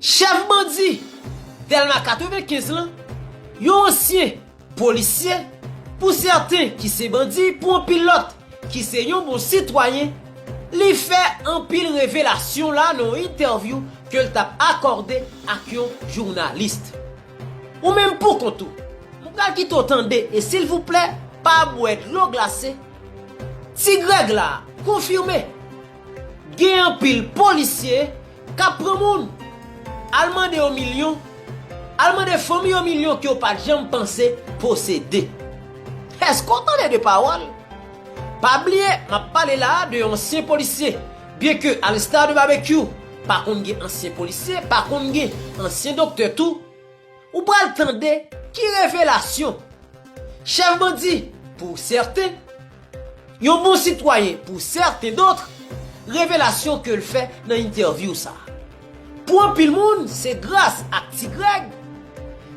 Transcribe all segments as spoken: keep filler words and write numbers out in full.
Chèf bandi Dèlma katrevenkenz lan, yon ansyen polisye, pou sèten ki se bandi, pou anpil lòt ki se yon bon sitwayen, li fè anpil revelasyon la nan yon entèvyou ke l t ap akòde ak yon jounalis. Ou menm pou kont ou, m pral kite w tande e silvouplè, pa bwè dlo glase. Ti Grèg la konfime gen anpil polisye k ap pran moun, al mande yo milyon, al mande fanmi yo milyon ke yo pa t janm panse posede. Èske w tande de pawòl? Pa bliye, m ap pale la a de yon ansyen polisye. Byenke Alistar de Babekyou pa konn gen ansyen polisye, pa konn gen ansyen doktè tou, ou pral tande ki revelasyon. Chèf bandi, pou sèten, yon bon sitwayen, pou sèten dòt, revelasyon ke l fè nan entèvyou sa a. Pou anpil moun, se gras ak Ti Grèg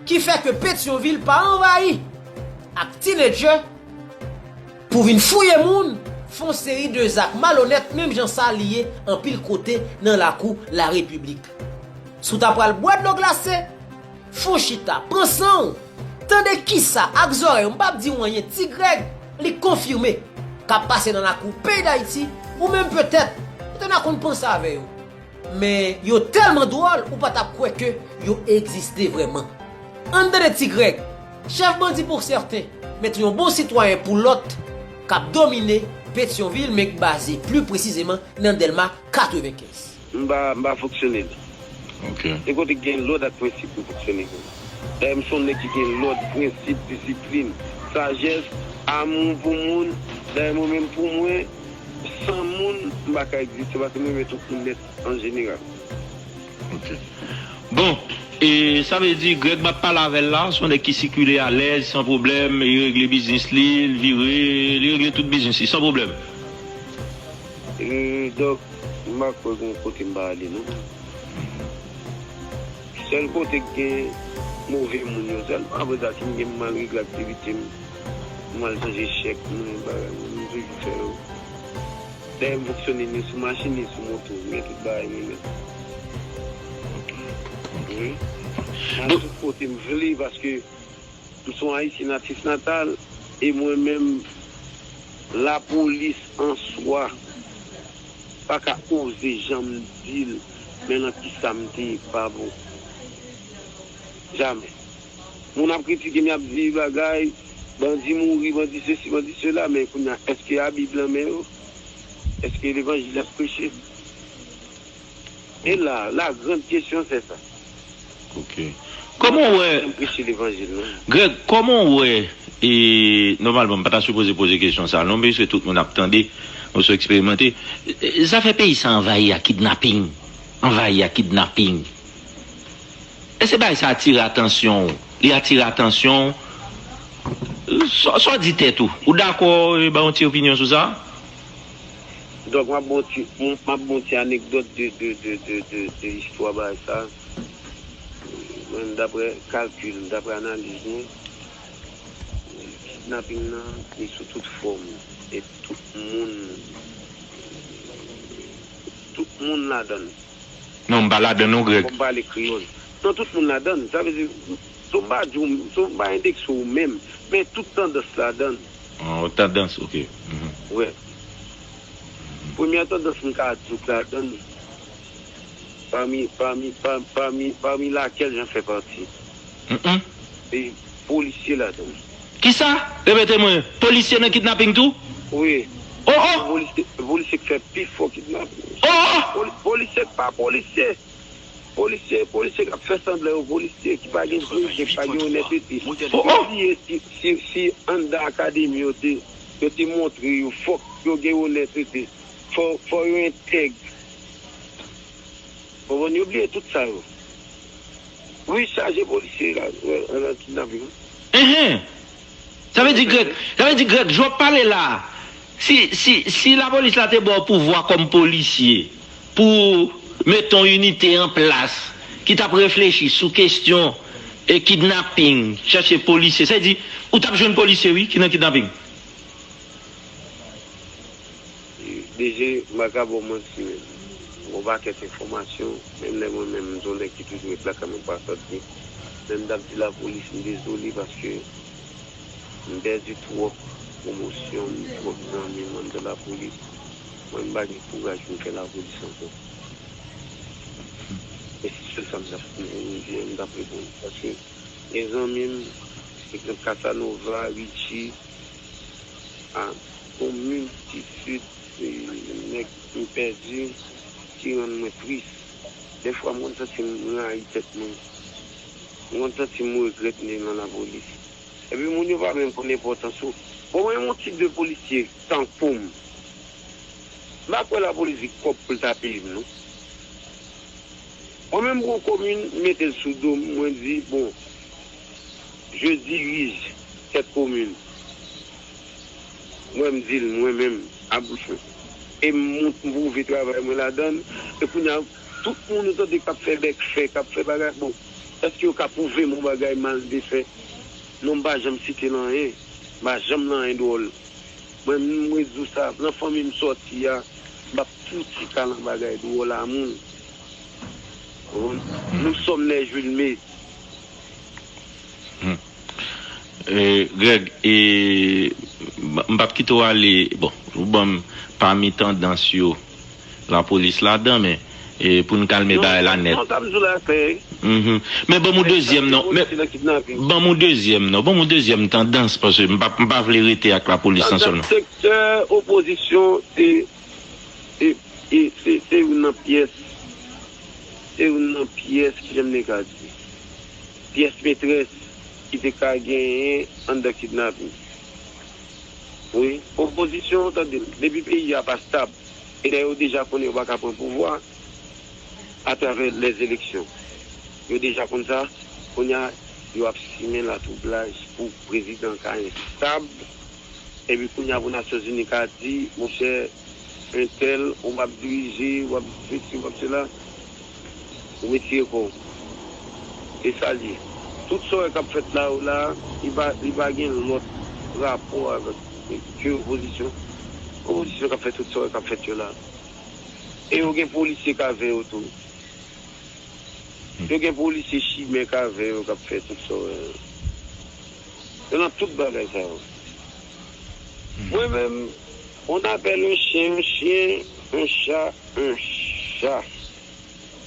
ki fè ke Petyonvil pa anvayi ak tinedjè pou vin fouye moun, fè yon seri de zak malonèt, menm jan sa li ye anpil kote nan lakou Larepiblik. Si w ta pral bwè dlo glase, fè w chita, pran san w, tande kisa ak zòrèy w, m p ap di w anyen, Ti Grèg, li konfime, k ap pase nan lakou peyi Dayiti, ou menm petèt, ou te nan konn panse avè yo. Men, yo tèlman dwòl, ou pa t ap kwè ke yo egziste vrèman. Ann tande Ti Grèg, chèf bandi pou sèten, men yon bon sitwayen pou lòt, k ap domine Petyonvil, men k baze pli presizeman nan Dèlma katrevenkenz. M pa, m pa fonksyone l. Ok. Se kote k gen lòd ak prensip m fonksyone. Dayè, m se yon nèg ki gen lòd, prensip, disiplin, sajès, amou pou moun. Dayè, mwen menm pou mwen, san moun, m pa ka egziste paske m renmen tout moun nèt an jeneral. Ok. Bon, e sa vle di, Grèg m ap pale avè l la, se yon nèg ki sikile alèz, san pwoblèm, li regle biznis li, li vire, li regle tout biznis li, san pwoblèm. E, donk, m pa kwè gen yon kote m pa ale, non. Sèl kote k gen move moun yo sèlman, apre sa, si m gen m al regle aktivite m, m al chanje chèk mwen, bagay mwen, m toujou fè yo. Dayè, m fonksyone ni sou machin, ni sou moto, m gen tout bagay mwen nèt. Wi. M al tout kote m vle, paske m se yon Ayisyen natif natal, e mwen menm, lapolis an swa pa ka oze janm di l, men nan kisa m te ye k pa bon. Jamè. Moun ap kritike m, y ap di bagay, bandi mouri, bandi sesi, bandi sela, men kounye a, èske Abib nan men yo? Èske levanjil y ap preche? E la, la grande question, c'est ça. Ok. Kòman w wè, Grèg, kòman w wè, e, nòmalman, m pa ta sipoze poze kesyon sa a, non, men piske tout moun ap tande, nou se eksperimante, e, zafè peyi sa anvayi ak kidnaping, anvayi ak kidnaping. Èske bagay sa atire atansyon w? Li atire atansyon w? Sa, sa w di tèt ou? Ou dakò, e, ba yon ti opinyon sou sa? Donk, m ap ba w ti, m ap ba w ti anekdòt de, de, de, de, de, de istwa bagay sa. Mwen, daprè kalkil, daprè analiz mwen, kidnaping nan, li sou tout fòm. E tout moun, tout moun ladan l. Non, m pa ladan non, Grèg. Fò m pale kreyòl. Non, tout moun ladan l. Sa vle di, si w pa di w, si w pa endekse w menm, men tout tandans ladan l. Oh, tandans, ok. Mhm. Wè. Premyè tandans m ka di w k ladan l, pami, pami, pa- pami, pami lakèl jan fè pati. Mm-mm. E polisye ladan l. Kisa? Repete mwen, polisye nan kidnaping tou? Wi. Oh, oh! Polisye, polisye k fè pi fò kidnaping. Oh, oh! Poli- polisye k pa polisye. Polisye, polisye k ap fè sanblan yo polisye, ki pa gen dwete, ki pa gen onètete. Oh, oh! Yo bliye si, si, si anndan akademi yo te, yo te montre yo fòk yo gen onètete. Fò, fò yo entèg. Konprann? Yo bliye tout sa yo. Wi, chaje polisye la, wè, nan kidnaping. Enhen. Sa vle di, Grèg, sa vle di, Grèg, jan w ap pale la a, si, si, si lapolis la te ba w pouvwa kòm polisye pou mete yon inite an plas ki t ap reflechi sou kesyon, e, kidnaping, chache polisye, sa vle di, ou t ap jwenn polisye, wi, ki nan kidnaping. D G, m pa ka ba w manti menm. Yon pakèt enfòmasyon, menm lè mwen menm, m se yon nèg ki toujou ret lakay mwen, m pa sòti. Men m t ap di lapolis, m dezole paske m pèdi twòp pwomosyon m, twòp zanmi m anndan lapolis. Mwen, m pa gen kouraj pou m fè lapolis ankò. E se sèl sa m t ap, m, m, m t ap reponn. Paske gen zanmi m, egzanp, Casanova, Richie, a, yon miltitid, e, nèg m pèdi ki rann mwen tris. Dèfwa, m konn santi m rayi tèt mwen. M konn santi m regrèt m te nan lapolis. Epi moun yo pa menm konn enpòtans ou. Bon, mwen yon tip de polisye tankou m. M pa kwè lapolis di kòb pou l ta peye m, non. Mwen menm, m pran komin, m mete l sou do m, mwen di, bon, je dirige cette commune. Mwen, m di l, mwen menm, a bouch mwen. E m mont, m pwouve travay mwen ladan l. E kounye a, tout moun ou tande k ap fè bèk fè, k ap fè bagay, bon, èske yo ka pwouve m yon bagay m al te fè? Non, m pa janm site nan anyen. M pa janm nan anyen dwòl. Mwen, m, mwen di w sa, nan fanmi m sòti a, m p ap fouti ka nan bagay dwòl a moun. Ou konprann? Nous sommes les Julmé. Hmm. E, Greg, e, m, m p ap kite w ale, bon, ou ban m pami tandans yo, lapolis ladan, men, e, pou n kalme bagay la nèt. Non, sa m di w la klè. Mhm. Men ban m yon dezyèm non. Men ban m yon dezyèm non. Ban m yon dezyèm tandans, paske m pa, m pa vle rete ak lapolis lan sèlman. Sektè opozisyon, se, se, se, se youn nan pyès, se youn nan pyès, ki jan m te ka di, pyès metrès ki te ka genyen anndan kidnapin. Wi, opozisyon, tande m, depi peyi a pa stab, e dayè yo deja konnen yo pa ka pran pouvwa atravè lèzeleksyon. Yo deja konn sa, kounye a, yo ap simen latwoublaj pou prezidan ka enstab, epi kounye a pou Nasyonzini ka di, monchè, entèl, ou p ap dirije, w ap sesi, w ap sela, ou retire kò w. E sa l ye. Tout sa w wè k ap fèt la yo la, li pa, li pa gen lòt rapò avèk ke opozisyon. Opozisyon k ap fè tout sa w wè k ap fèt yo la. E yo gen polisye k avè yo tou. Yo gen polisye chimè k avè yo k ap fè tout sa w wè yo. Yo nan tout bagay sa yo. Mwen menm, on appelle un chien un chien, un chat un chat,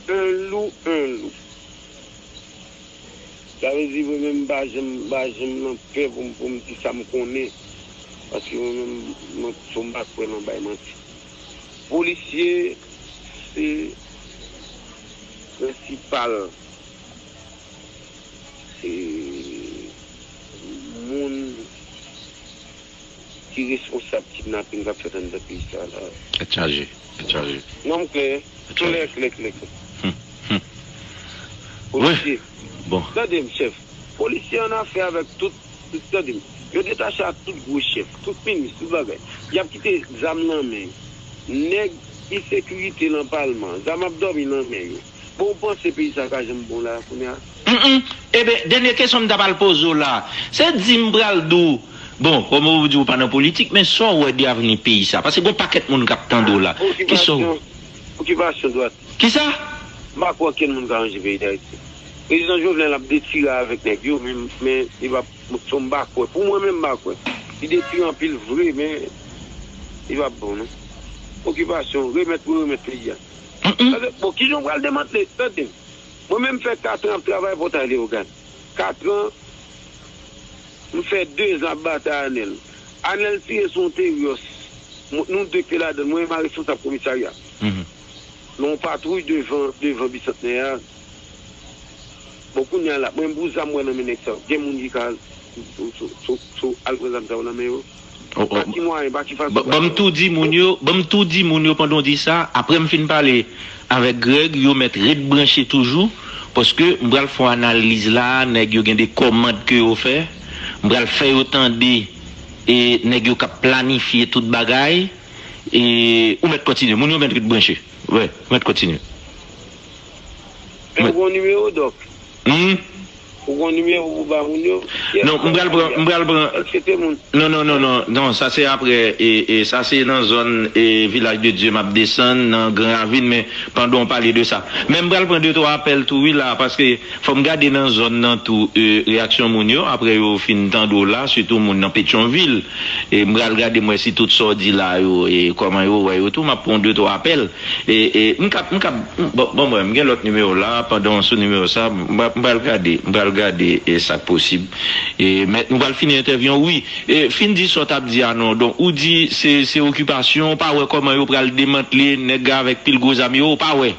un loup un loup. Sa vle di, mwen menm, m pa janm, m pa janm nan pè pou m, pou m di sa m konnen. Paske mwen menm, mwen, m pa kwè nan bay manti. Polisye, se prensipal, se moun ki responsab kidnapin k ap fèt anndan peyi sa a la. Tèt chaje, tèt chaje. Non, m klè, klè, klè, klè, klè. Hmm, hmm. Polisye. Bon. Tande m, chèf. Polisye an afè avèk tout, tout, tande m. Yo detache ak tout gwo chèf, tout minis, tout bagay. Y ap kite zam nan men yo. Nèg ensekirite nan palman, zam ap dòmi nan men yo. Bon, ou panse peyi sa ka janm bon la, kounye a? Mm, mm. Eben, dènye kesyon m ta pral poze w la, se di m pral di w, bon, kòm ou di ou pa nan politik, men sa w wè de avni peyi sa? Paske gen yon pakèt moun k ap tande w la. Ki sa w... Okipasyon, okipasyon dwat. Kisa? M pa kwè okenn moun ka ranje peyi Dayiti. Prezidan Jovenel ap detire avèk nèg yo, men, men li p ap, m pa kwè. Pou mwen menm, m pa kwè. Li detire anpil vre, men li p ap bon, non. Okipasyon, remèt pou remèt peyi a. Mm, mm. Paske, bon, kijan w pral demantle? Tande m. Mwen menm, m fè kat an ap travay Pòtay Leyogàn. Kat an, m fè de zan ap batay Anèl. Anèl tire sou yon Terios. Nou de k te ladan l. Mwen menm a responsab komisarya. Mhm. Nan yon patwouy devan, devan Bisantnè a. Bon, kounye a la, mwen, pou zam mwen nan men nèg sa yo, gen moun ki ka sou, sou, sou, sou al pran zam sa yo nan men yo. Oh, oh. Pa ki mwayen, pa ki fason. Ban m tou di moun yo, ban m tou di moun yo pandan w di sa, apre m fin pale avèk Greg, yo mèt ret branche toujou, paske m pral fè yon analiz la, nèg yo gen de kòmand ke yo fè, m pral fè yo tande, e nèg yo k ap planifye tout bagay, e ou mèt kontinye, moun yo mèt ret branche. Wi, ou mèt kontinye. Wi. Ou gon nimewo, Dòk? Hmm? Ou gon nimewo pou ba moun yo? Yes, non, m pral pran, m pral pran. Èske se moun? Non, non, non, non, non, sa se apre, e, e sa se nan zòn, e, Vilaj de Dye m ap desann, nan Gran Ravin, men pandan w pale de sa. Men m pral pran de twa apèl tou, wi, la, paske fò m gade nan zòn nan tou, e, reyaksyon moun yo, apre yo fin tande w la, sitou moun nan Petyonvil. E m pral gade, m wè si tout sa w di la yo, e kòman yo wè yo tou, m ap pran de twa apèl. E, e, m kap, m kap, m, bon, bon, mwen, m gen lòt nimewo la, pandan w sou nimewo sa, m, m pral gade, m pral gade, e sa k posib. E, men, nou pral fini entèvyou an, wi. E, fin di sa w t ap di a non. Donk, ou di se, se okipasyon, ou pa wè kòman yo pral demantle nèg la avèk pil gwo zam yo, ou pa wè?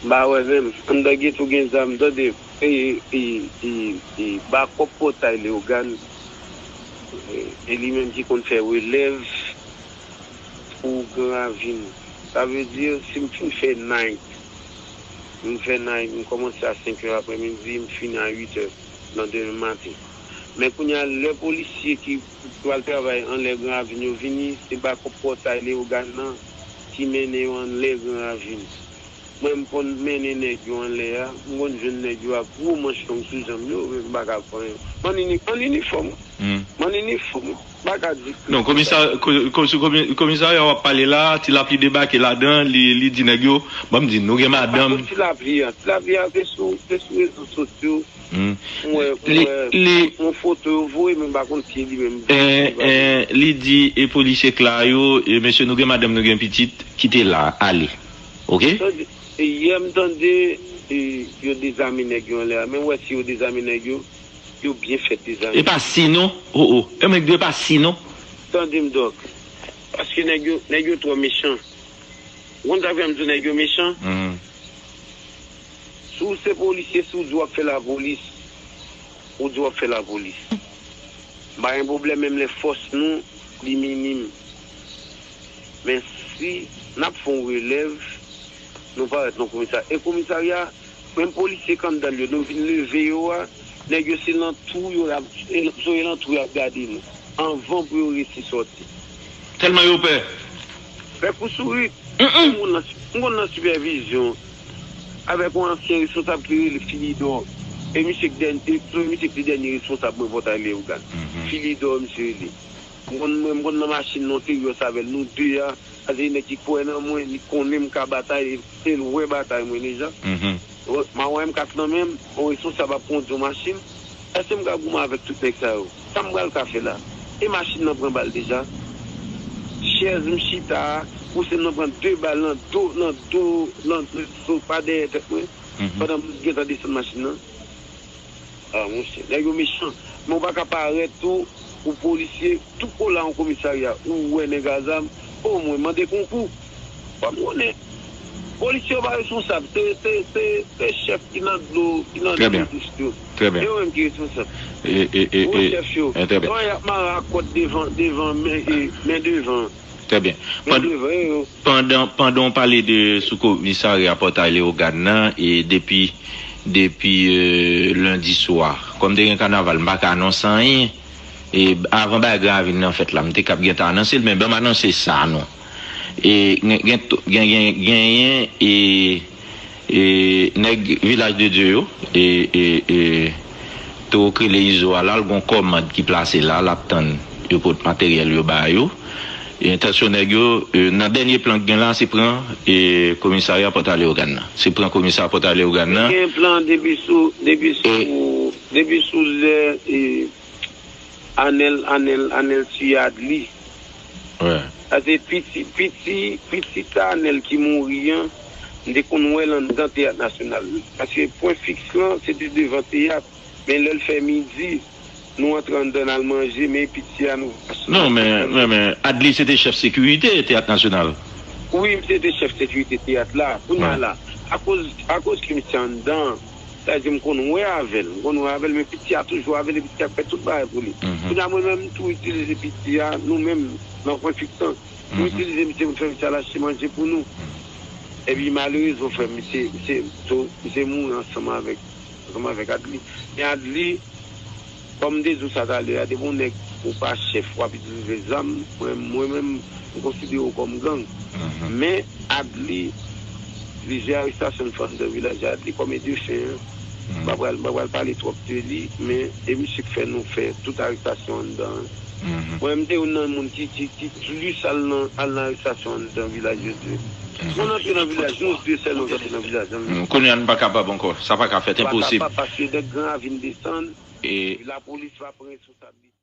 M pa wè menm. Anndan geto gen zam, tande. E, e, e, e, Bakòp Pòtay Leyogàn, e, e li menm ki konn fè relèv pou Gran Ravin. Sa vle di, si m fin fè night, m fè night, m kòmanse a senk è aprèmidi, m fini a uit è landemen maten. Men kounye a, lè polisye ki pral travay anlè Gran Ravin yo vini, se Bakòp Pòtay Leyogàn nan ki mennen yo anlè Gran Ravin. Mwen, m konn mennen nèg yo anlè a, m konn jwenn nèg yo ak gwo manch long sou janm yo, men m pa ka fè anyen. M ann ini-, ann inifòm, wi. M ann inifòm, wi. M pa ka di plis. Non, komisa-, ko-, ko-, sou komi-, komisarya w ap pale la, Ti Lapli debake ladan, li, li di nèg yo, bon, m di, nou gen madanm. Ti Lapli a, Ti Lapli a, se sou, se sou rezo sosyo. M wè, m wè yon foto yo voye, men m pa konn si e li menm. Eh, eh, li di, e polisye k la yo, e mesye, nou gen madanm, nou gen pitit, kite la, ale. Oke? Tande, e yè m tande, e, yo dezame nèg yo anlè a, men m wè si yo dezame nèg yo, yo byen fèt dezame. E pa si non, o, o. E mwen di e pa si non. Tande m, Dòk. Paske nèg yo, nèg yo twò mechan. Ou konn sa k fè m di w nèg yo mechan? Si w se polisye, si w di w ap fè lapolis, ou di w ap fè lapolis. M pa gen pwoblèm, menm lè fòs nou, li minim. Men si n ap fè yon relèv, nou parèt nan komisarya. E komisarya, menm polisye k anndan l yo, nou vin leve yo a, nèg yo se nan twou yo, y ap, se nan twou y ap gade nou, anvan pou yo resi sòti. Tèlman yo pè. Fè kou sourit. M konn nan, m konn nan sipèvizyon avèk yon ansyen responsab ki rele Filidò. E misye k dèn-, e, e misye ki te dènye responsab mwen Pòtay Leyogàn. Filidò, misye rele. M konn, mwen, m konn nan machin nan, te yòs avè l, nou de a. Sa se nèg ki kwè nan mwen, li konnen m ka batay, e l wè batay mwen deja. M a wè M kat nan men m, yon responsab ap kondi yon machin. Èske m ka goumen avèk tout nèg sa yo? Sa m pral ka fè la? E machin nan pran bal deja. Chèz m chita a, kousyen m nan pran de bal nan do, nan do, nan do, pa dèyè tèt mwen. Pandan m gentan desann machin nan. Ah, monchè, nèg yo mechan. Men w pa ka parèt tou, ou polisye, tou kola yon komisarya, ou wè nèg a zam, o mwen mande konkou. Fò m konnen. Polisye yo pa responsab, se, se, se, se chèf ki nan dlo, ki nan dlo dous yo. Trè byen. Se yo menm ki responsab. E, e, e, yo e, chèf yo. E, trè byen. Lè y ap mare ak kòd devan, devan, men, e, men devan. Trè byen. Men devan, e, yo. Pandan, pandan w pale de sou komisarya Pòtay Leyogàn nan, e depi, depi, e, lendi swa, kòm te gen kanaval, m pa ka anonse anyen. E avan bagay Gran Ravin nan fèt la, m te kab gentan anonse l, men ban m anonse sa non. E gen, gen, gen, gen, genyen, e, e nèg Vilaj de Dye yo, e, e, e, Toro k rele Izo a la, l gon kòmand ki plase la, l ap tann yo pot materyèl yo ba yo. E entansyon nèg yo, e, nan dènye plan k gen la, se pran, e, komisarya Pòtay Leyogàn nan. Se pran komisarya Pòtay Leyogàn nan. Gen plan depi sou, depi sou, depi sou lè, e, Anèl, Anèl, Anèl tiye Adli. Sa se piti, piti, pitit Anèl ki mouri an, m te konn wè l anndan Teyat Nasyonal. Paske pwen fiks lan, se te devan teyat. Men lè l fè midi, nou antre anndan n al manje, men piti a nou pa sou. Non, men, men, men Adli se te chèf sekirite Teyat Nasyonal. Wi, misye te chèf sekirite teyat la. Kounye a la, akoz, akoz ke misye anndan, sa vle di m konn wè avè l, m konn wè avè l, men piti a toujou avè l, e piti a k fè tout bagay pou li. Kounye a mwen menm, m tou itilize piti a, nou menm, nan pwen fiks lan, nou itilize misye pou n fè misye al achte manje pou nou. Epi malerezman, frè m, misye, misye, misye mouri ansanm avèk, ansanm avèk Adli. Men Adli, kòm m te di w sa talè a, depi yon nèg ou pa chèf, w ap itilize zam, mwen, mwen menm, m konsidere w kòm gang. Men Adli, plizyè arestasyon n fè anndan vilaj Adli kòm e de fen an. M pa pral, m pa pral pale twòp de li, men e misye k fè nou fè tout arestasyon anndan. Mwen, m te youn nan moun ki, ki, ki plis al nan, al nan arestasyon anndan vilaj yo di. Mwen antre nan vilaj, nou de sèl nou antre nan vilaj. Kounye a, nou pa kapab ankò. Sa pa ka fèt, enposib. Paske nèg Gran Ravin desann, lapolis pa pran responsablite.